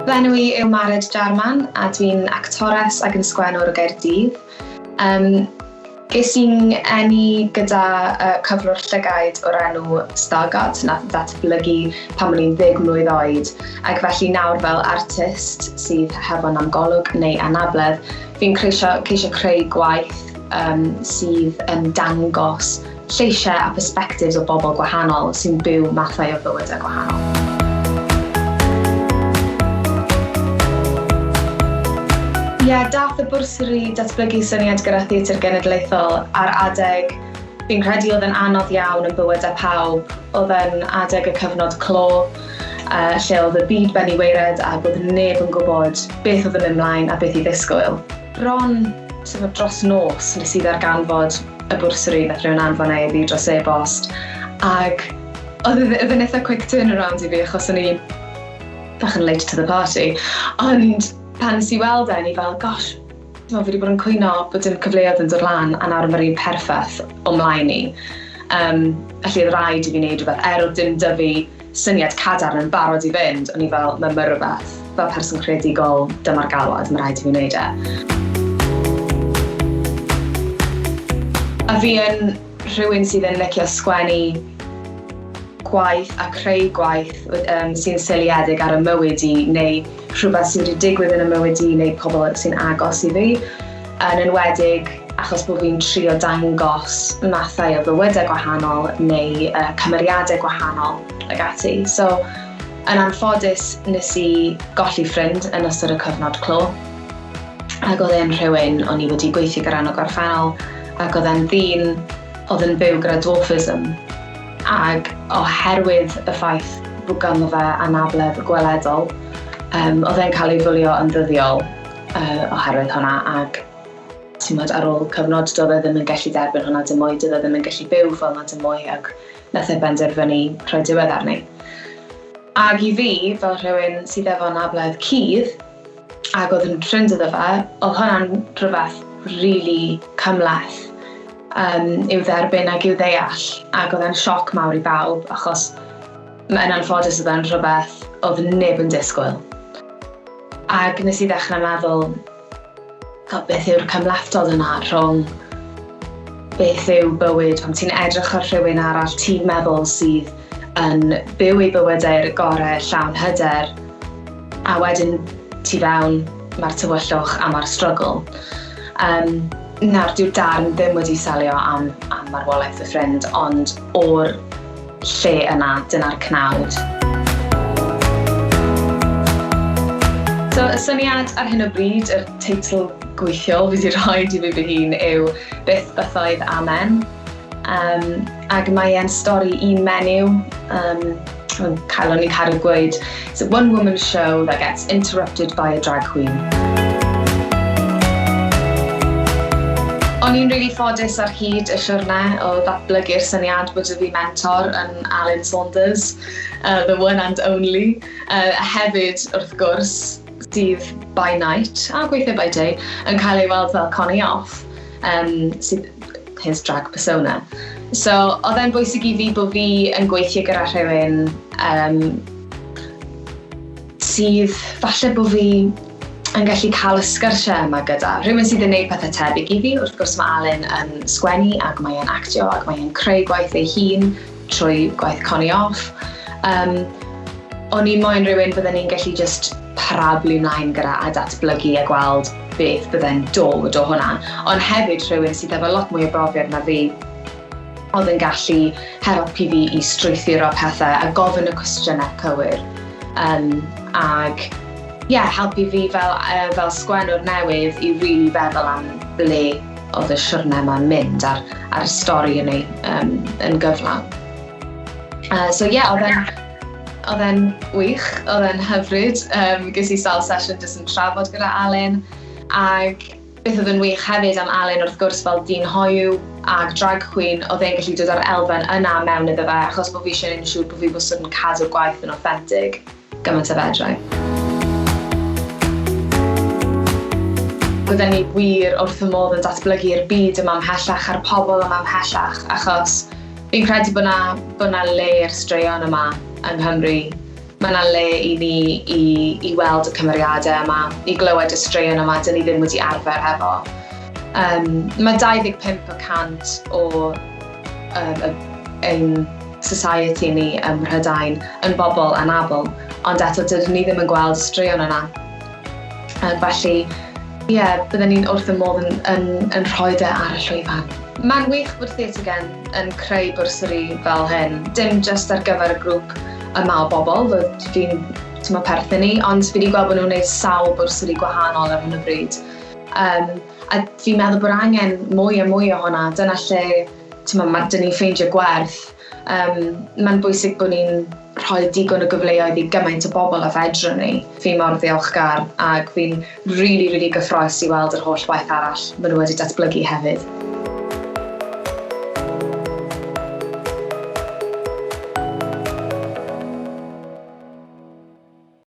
Fy enw i yw Mared Jarman a dwi'n actores ac yn sgwennwr o Gaerdydd. Um, ges i'n eni gyda uh, cyflwr llygaid o'r enw Stargardt nath ddatblygu pan o'n i'n ddeg mlwydd oed ac felly nawr fel artist sydd hefo nam golwg neu anabledd fi'n ceisio, ceisio creu gwaith um, sydd yn dangos lleisiau a perspectives o bobl gwahanol sy'n byw mathau o fywydau gwahanol. Ie, yeah, dath y bwrsari datblygu syniad gyda Theatr Genedlaethol ar adeg fi'n credu oedd yn anodd iawn yn bywydau pawb. Oedd yn adeg y cyfnod clo, uh, lle oedd y byd ben i weired ac oedd neb yn gwybod beth oedd yn mynd mlaen a beth i ddisgwyl. Bron sort of dros nos nes i ddarganfod y bwrsari nath rhywun anfon e i fi dros e-bost ac oedd e, oedd e'n eitha quick turnaround i fi achos o'n i bach yn late to the party ond pan nes i weld e o'n i fel gosh t'mo' fi 'di bod yn cwyno bod dim cyfleoedd yn dod lan a nawr ma'r un perffaith o mlaen i. Um, felly oedd rhaid i fi wneud rhywbeth er oedd dim 'da fi syniad cadarn yn barod i fynd, o'n i fel, mae ma rhywbeth, fel person creadigol, dyma'r galwad, mae rhaid i fi wneud e. A fi yn rhywun sydd yn licio sgwennu gwaith a creu gwaith um, sy'n seiliedig ar y mywyd i neu rhywbeth sydd wedi digwydd yn y mywyd i neu pobl sy'n agos i fi. Yn enwedig achos bod fi'n trio dangos mathau o fywydau gwahanol neu uh, cymeriadau gwahanol ag ati. So, yn anffodus, nes i golli ffrind yn ystod y cyfnod clo. Ac oedd e'n rhywun o'n i wedi gweithio gyda yn y gorffennol ac oedd e'n ddyn oedd yn byw gyda dwarfism. Ac oherwydd y ffaith bod ganddo fe anabledd gweledol, um, oedd e'n cael ei fwlio yn ddyddiol uh, oherwydd hwnna ac ti'n ar ôl cyfnod doedd e ddim yn gallu derbyn hwnna dim mwy, doedd e ddim yn gallu byw fel yna dim mwy ac nath e benderfynu rhoi diwedd arni. Ac i fi, fel rhywun sydd efo anabledd cudd, ac oedd yn ffrind iddo fe, oedd hwnna'n rhywbeth really cymhleth um, i'w dderbyn ac i'w ddeall, ac oedd e'n sioc mawr i bawb, achos yn anffodus oedd e'n rhywbeth oedd neb yn disgwyl. Ac nes i ddechrau meddwl, God, beth yw'r cymhlethdod yna rhwng beth yw bywyd pan ti'n edrych ar rhywun arall ti'n meddwl sydd yn byw ei bywydau'r gorau llawn hyder a wedyn tu fewn mae'r tywyllwch a mae'r struggle. Um, nawr, dyw'r darn ddim wedi selio am, am marwolaeth fy ffrind, ond o'r lle yna, dyna'r cnawd. So, y syniad ar hyn o bryd, yr teitl gweithiol fi wedi rhoi i fi fy hun yw Byth Bythoedd Amen. Um, ac mae e'n stori un menyw, um, cael o'n i'n caru gweud, it's a one-woman show that gets interrupted by a drag queen. O'n i'n rili ffodus ar hyd y siwrne o ddatblygu'r syniad bod 'da fi mentor yn Alun Saunders, uh, the one and only. Uh, a hefyd, wrth gwrs, sydd by night, a gweithio by day, yn cael ei weld fel Connie Off, um, sydd his drag persona. So, oedd e'n bwysig i fi bod fi yn gweithio gyda rhywun um, sydd falle bod fi yn gallu cael y sgyrsiau yma gyda. Rhywun sydd yn gwneud pethau tebyg i fi, wrth gwrs mae Alun yn sgwennu ac mae e'n actio ac mae e'n creu gwaith ei hun trwy gwaith Connie Off. Um, o'n i moyn rhywun bydden ni'n gallu just parablu mlaen gyda a datblygu a gweld beth bydde'n dod o hwnna. Ond hefyd rhywun sydd efo lot mwy o brofiad na fi oedd yn gallu helpu fi i strwythuro pethau a gofyn y cwestiynau cywir. Um, ag ie, yeah, helpu fi fel, uh, fel sgwennwr newydd i really feddwl am ble oedd y siwrne yma'n mynd a'r, a'r stori yn ei um, yn gyflawn. Uh, so ie, yeah, oedd e'n oedd e'n wych, oedd e'n hyfryd. Um, ges i sawl sesiwn jyst yn trafod gyda Alun. Ac beth oedd yn wych hefyd am Alun wrth gwrs fel dyn hoyw ag drag queen, oedd e'n gallu dod â'r elfen yna mewn iddo fe, achos bod fi eisiau gwneud yn siŵr bod fi wastad yn cadw'r gwaith yn authentic gymaint â fedrai. Bydden ni wir wrth y modd yn datblygu'r byd yma ymhellach a'r pobl yma ymhellach, achos fi'n credu bod 'na, bod 'na le i'r straeon yma yng Nghymru. Mae yna le i ni i weld y cymeriadau yma, i glywed y straeon yma dyn ni ddim wedi arfer hefo. Mae 25% o ein society ni ym Mhrydain yn bobl anabl, ond eto dydyn ni ddim yn gweld straeon yna. Felly, ie, yeah, byddwn ni'n wrth y modd yn rhoi e ar y llwyfan. Mae'n wych bod Theatr Gen yn creu bwrsari fel hyn, dim jyst ar gyfer y grŵp yma o bobl, fod fi'n perthyn ni, ond fi wedi gweld bod nhw'n gwneud sawl bwrsari gwahanol ar hyn o bryd. A fi'n meddwl bod angen mwy a mwy o hwnna, dyna lle dyn ni'n ffeindio gwerth. Mae'n bwysig bod ni'n rhoi digon o gyfleoedd i gymaint o bobl a fedrwn ni. Fi mor ddiolchgar ac fi'n really, really gyffrous i weld yr holl waith arall maen nhw wedi datblygu hefyd.